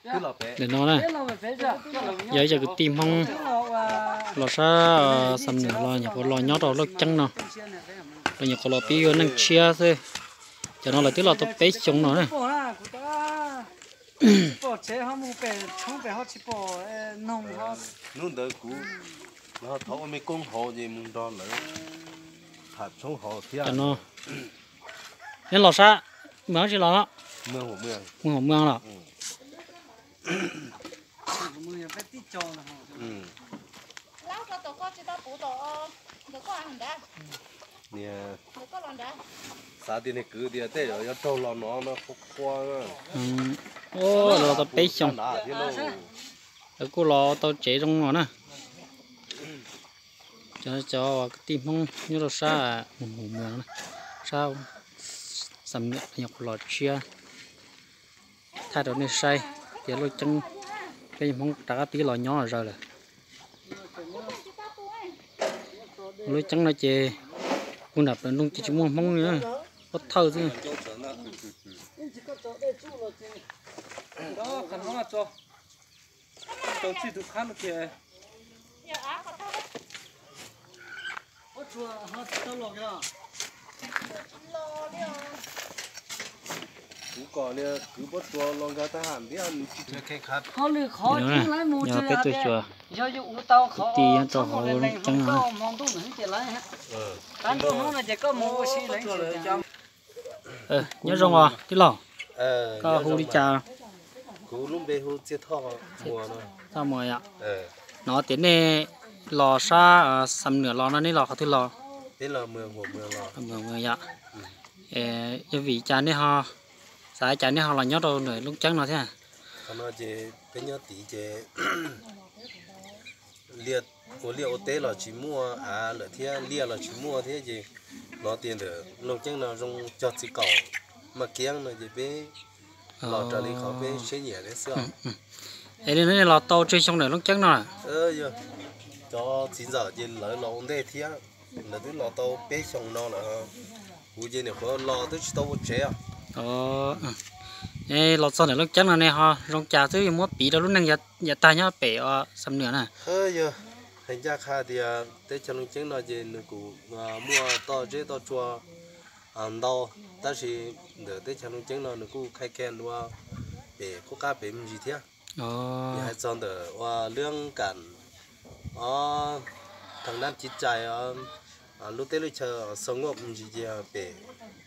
Ntawm no na, yog ib co kwv tij Hmoob los sab Xam Nuam los nyuam qhuav los nyob rau Looj Ceeb no, los nyuam qhuav los pib ua neej tshiab xwb. Cov no lawv twb los tau peb xyoo no na. Hnub ntawd kuv thov ua me koob hauv ces mus nrog lawv tham tshoob hauv thiab. Neb los sab, mus dab tsi los? Mus Huam Mws los? Xav tias nws kwv tias tej zaum yuav raug los no no qhuav qhuav. Los tau peb xyoo, lawv kuj los tau tsev zoo no na. Cov, cov kwv tij Hmoob nyob rau sab Mus Hum Mws, sab Xam Nuam nyuam qhuav los tshiab thaij rau nej saib tias Looj Ceeb, peb Hmoob rov qab pib los nyob zaws lawm. Looj Ceeb no ces kuv nram plawv nroog ces tsis muaj Hmoob li, pov thawj xwb. Kuv kom niag kwv Pob Tsuas los nkag tab ham ntiab nws tsis tshua kheej qhab. Yog peb tuaj xyuas kwv tij nyob rau hauv Looj Ceeb no. Nyob zoo os tij laug, koj hu li cas? Kuv lub npe hu Txiaj Thoj Muas no. Thoj Muas yom. Hnov tias nej los sab Xam Nuam los no nej los qhov twg los? Yog vim cas nej ho, xav cas nej ho los nyob rau ntawm Looj Ceeb no thiab? Qhov no ces peb nyob tid ces liaj, ua liaj ua teb los tsis muaj av lawm thiab, liaj los tsis muaj thiab ces hnov tias ntawm Looj Ceeb no zoo cog txiv kaum maj kiab no ces peb los raws li qhov peb siab nyiam thiab xwb. Es li no nej los tau tsawg xyoo ntawm Looj Ceeb no? Yog cov txiv ntxawm ces lawv los ua ntej thiab, lawv twb los tau peb xyoo no lawm. Kuv ces nyuam qhuav los twb tsis tau ua tsev os. Los txog ntawm Looj Ceeb no ne ho zoo cas twb yuav muab piv rau lub neej yav tag nyob pem Xam Nuam na? Yog hais ncaj qha tias teb chaws Looj Ceeb no ces nws kuj muaj toj zeb toj tsua ntau, tab sis ntawm teb chaws Looj Ceeb no nws kuj khai kiag dua pem qub qab pem me ntsis thiab. Yog hais txog ntawm ua lub kam, thaj nab civ cai, lub teb lub chaw xav ngoj me ntsis ces pem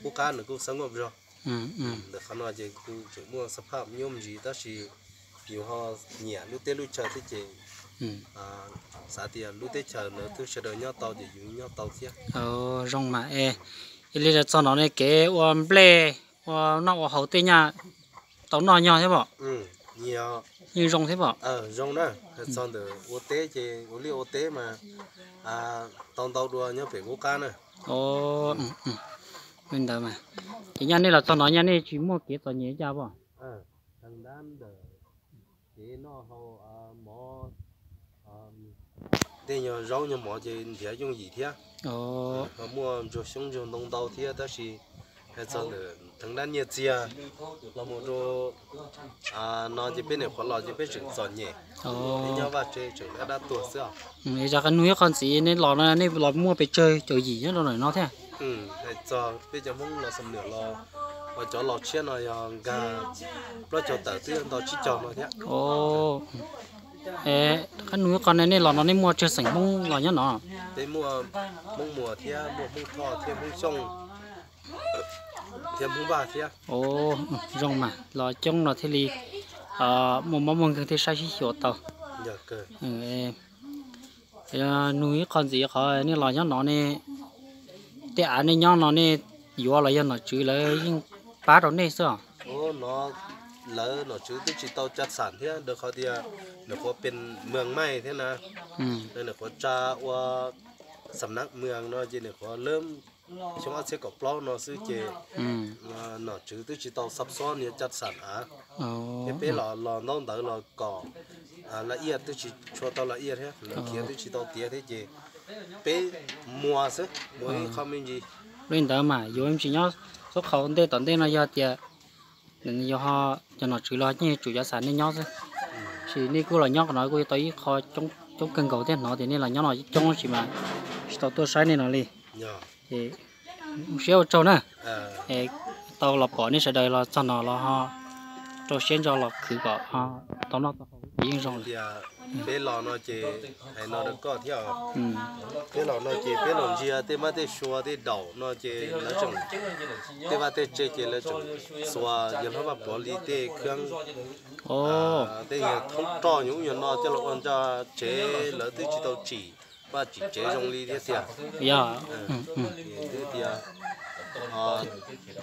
qub qab nws kuj xav ngoj zog. Ntawm qhov no ces kuj tseem muaj xab phaj nyuaj me ntsis tab sis yus ho nyiam lub teb lub chaw thiab ces xav tias lub teb chaws ntawd twb sawv daws nyob tau ces yus nyob tau thiab. Zoo mas es, li txog no ne kev ua nplej ua noj ua haus tej nyaj tau noj nyog thiab pom? Yeej zoo thiab pom. Zoo na, hais txog ntawm ua teb ces ua liaj ua teb mas tau ntau dua nyob pem qub qab na. Li ntawd mas, ces nyaj nej los txog no nyaj nej tsis muaj kev txom nyem cas pom? Kev noj haus mov, tej nyuag zaub nyuag mov ces nrhiav yooj yim thiab. Ho muaj ntsuag xyoob ntsuag ntoo ntau thiab tab sis hais txog ntawm theev dab nyiaj txiag los mus rau no ces peb nyuam qhuav los ces peb tseem txom nyem, peb nyob vaj tse tseem dab dab tuag xwb os. Yog qhov nug ib qho ntxiv, nej los no nej los muaj pes tsawg caum yim nyob rau ntawm no thiab? Hais txog peb cov Hmoob los Xam Nuam los, cov los tshiab no yog nkag plaub caug tawm twb nto tsib caug no thiab. Qhov nug ib qho ne, nej los no nej muaj tsawg xeem Hmoob los nyob no? Peb muaj Hmoob Muas thiab muaj Hmoob Thoj thiab Hmoob Xyooj thiab Hmoob Vaj thiab. Zoo mas los coob no thiaj li muaj mob muaj nkeeg thiaj saib sib xyuas tau. Nug ib qho ntxiv, qhov nej los nyob no ne, tej av nej nyob no nej yuav los yog nom tswv lawv yeej pab rau nej xwb os? No lawv nom tswv twb tsis tau tsa xam thiab, rau qhov tias nws qhuav pes mws maij thiab na, nws qhuav tsa ua xam nav mws no ces nws qhuav lawm xyoo ob txhiab kaum plaub no xwb ces nom tswv twb tsis tau xab xob nws yuav tsa xam av. Thiab peb los los ntaub ntawv los kom la iaj twb tsis tshua tau la iaj thiab, lawv khiav twb tsis tau tiav thiab ces peb muas xwb, muas ib qho me ntsis. Li ntawd mas yuav me ntsis nyob xub qhau ntej tom ntej no yog tias Nws yog ho cov nom tswv los yeej yuav tsum cov xav nej nyob xwb. Tab sis nej kuj los nyob qhov no kuj yuav tau ib qho coob kawg nkaus thiab, hnov tias nej los nyob no coob tab sis mas tsis tau tuaj saib nej no li. Ces zoo siab ua tsaug na, tau los pom nej sawv daws los txog no los ho rau siab ntso los khwv kom tau noj tau haus ces yeej zoo lawm. Peb los no ces hais no rau koj thiab, peb los no ces peb los ntsia tej mab tej sua tej daum no ces lawv tseem, tej vaj tej tse ces lawv tseem xuas yawg hlob Vaj Pov li tej kheeb, tej yawg thoob roj nyuag ub nyuag no coj los ua nra tsev, lawv twb tsis tau tsim vaj tsim tsev zoo li thiab tiag. Yog, twb tias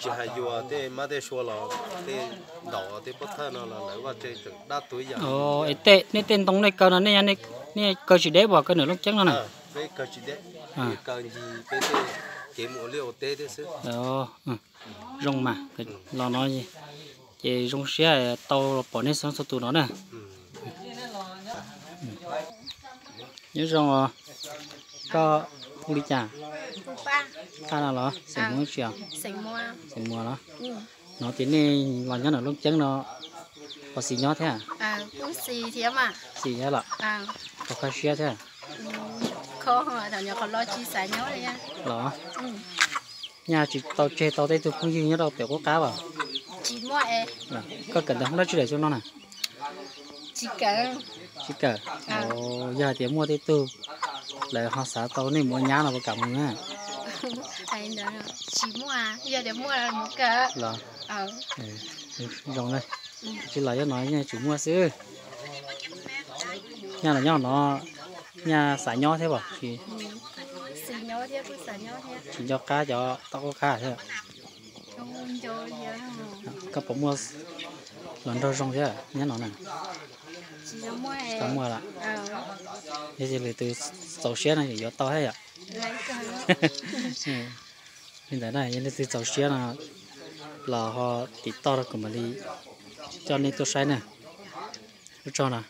tsis hais yuav tej mab tej sua los tej daum tej pob thawj no los lawv vaj tse tseem dab tuag ib yam. Es tej, nej tej ntoo nej kaw no nej, nej kaw tsis deb puas, kaw nram Looj Ceeb no na? Peb kaw tsis deb, kaw ncig peb tej kev mus ua liaj ua teb thiab xwb. Zoo mas, los no ces zoo siab tau los pom nej txhua txhua tus no na. Nyob zoo os, koj hu li cas? Paj no los xeem Muas tsi os? Xeem Muas los? Hnov tias nej los nyob nram Looj Ceeb no, puas xis nyob thiab? Xis thiab los? Puas kho siab thiab? Los, nyaj tsis tau tseg tau tej tug phooj ywg nyob rau pem qub qab as? Koj kawm ntawv hoob dab tsi lawm xyoo no na? Tsis kawm. Yog hais tias muaj tej tug lawv ho xav tau nej mus ua nyab no puas kam mus na? Los, zoo na, tsis los nyob no yeej tsis muaj xwb. Nyaj los nyob no, nyaj xav nyob thiab as? Tsis nco qab cov toj qub qab thiab. Koj puas muaj hluas nraug zoo thiab nyob no na? Tsis tau muaj lawm. Yog tias lwm tus txaus siab no yuav tau thiab yom? Li ntawd na, yog leej twg txaus siab no los ho tim toj rau kuv mam li coj nej tuaj saib na. Ua tsaug na.